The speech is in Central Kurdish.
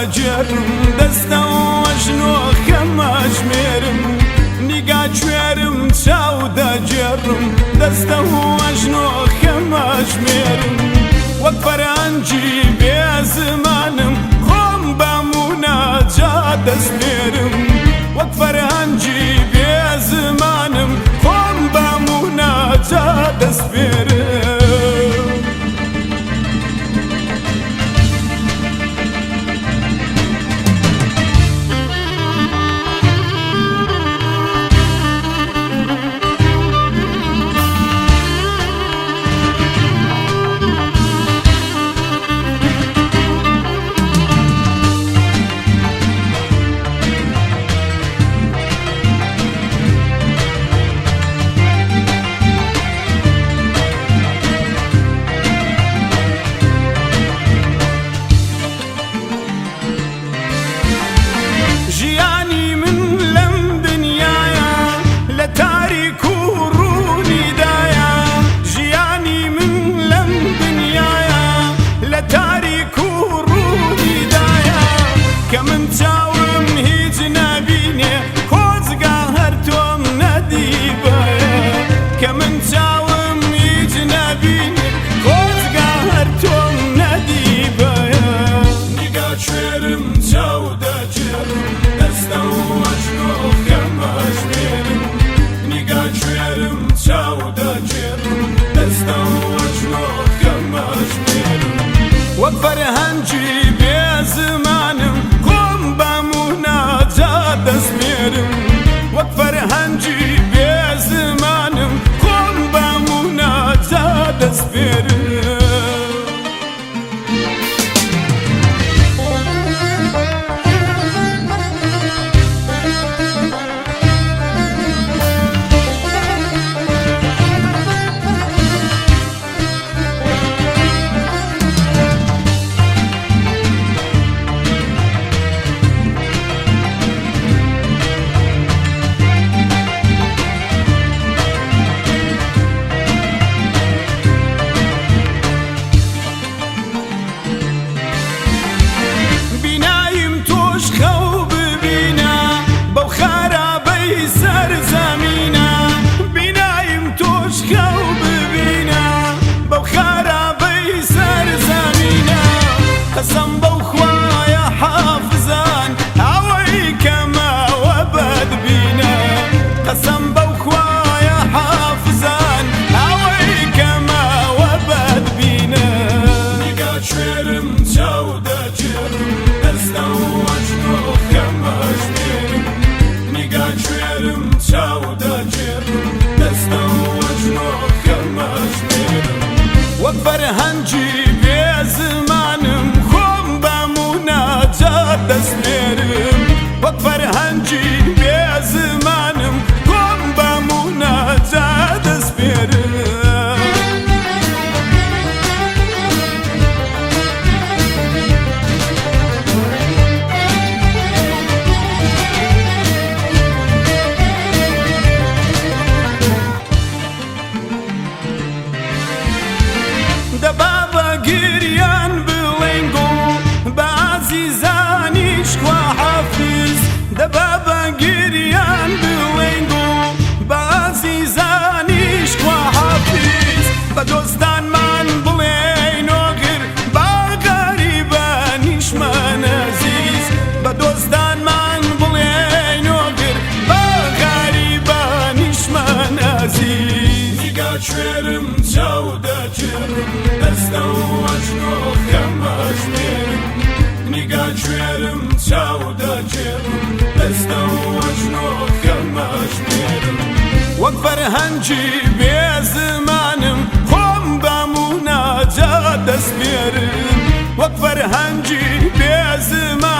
دەگێڕم، دەستەوە ژنۆ خەمەژمێرم، نیگا کوێرم چاو دەگێڕم، دەستەوە ژنۆ خەمەژمێرم، وەک فەرەنگی بێ زمانم خۆم بە موناجات دەسپێرم، وەک فەرەنگی بێ زمانم خۆم بە موناجات دەسپێرم. ژیانی من لەم دنیایە لە تاریک و ڕوونیدایە، ژیانی من لەم دنیایە لە تاریک و ڕوونیدایە، کە من چاوم هیچ نابینێ خۆزگا هەر تۆم نەدیبایە، کە من چاوم هیچ نابینێ خۆزگا هەر تۆم نەدیبایە. نیگا کوێرم چاو دەگێڕم، دەستەوە ئەژنۆ خەمەژمێرم، نیگا کوێرم چاو دەگێڕم، دەستەوە ئەژنۆ خەمەژمێرم، وەک فەرهەنگی بێ زمانم خۆم بە موناجات دەسپێرم، وەک فەرهەنگی بێ زمانم خۆم بە موناجات دەسپێرم. بینایم تۆش خەو ببینە بەو خەرابەی سەر زەمینە، بینایم تۆش خەو ببینە بەو خەرابەی سەر زەمینە، قەسەم بەو خوایە حافزان ئەوەی کەمەوە بەدبینە، قەسەم بەو خوایە حافزان ئەوەی کەمەوە بەدبینە. نیگا کوێرم چاو دەگێڕم، دەستەوە ئەژنۆ خەمەژمێرم، نیگا کوێرم چاو دەگێڕم، دەستەوە ئەژنۆ خەمەژمێرم، وەک فەرهەنگی بێ زمانم خۆم بە موناجات دەسپێرم، وەک فەرهەنگی بێ زمانم خۆم بە موناجات دەسپێرم. دەبا بە گریان بڵێن گوڵ بە ئازیزانیش خواحافیز، دەبا بە گریان بڵێن گوڵ بە ئازیزانیش خواحافیز، بە دۆستانمان بڵێین ئۆغر با غەریبانیشمان ئەزیز، بە دۆستانمان بڵێین ئۆغر با غەریبانیشمان ئەزیز. نیگا کوێرم چاو دەگێڕم، دەستەوە ئەژنۆ خەمەژمێرم، نیگا کوێرم چاو دەگێڕم، دەستەوە ئەژنۆ خەمەژمێرم، وەک فەرهەنگی بێ زمانم خۆم بە موناجات دەسپێرم، وەک فەرهەنگی بێ زمانم.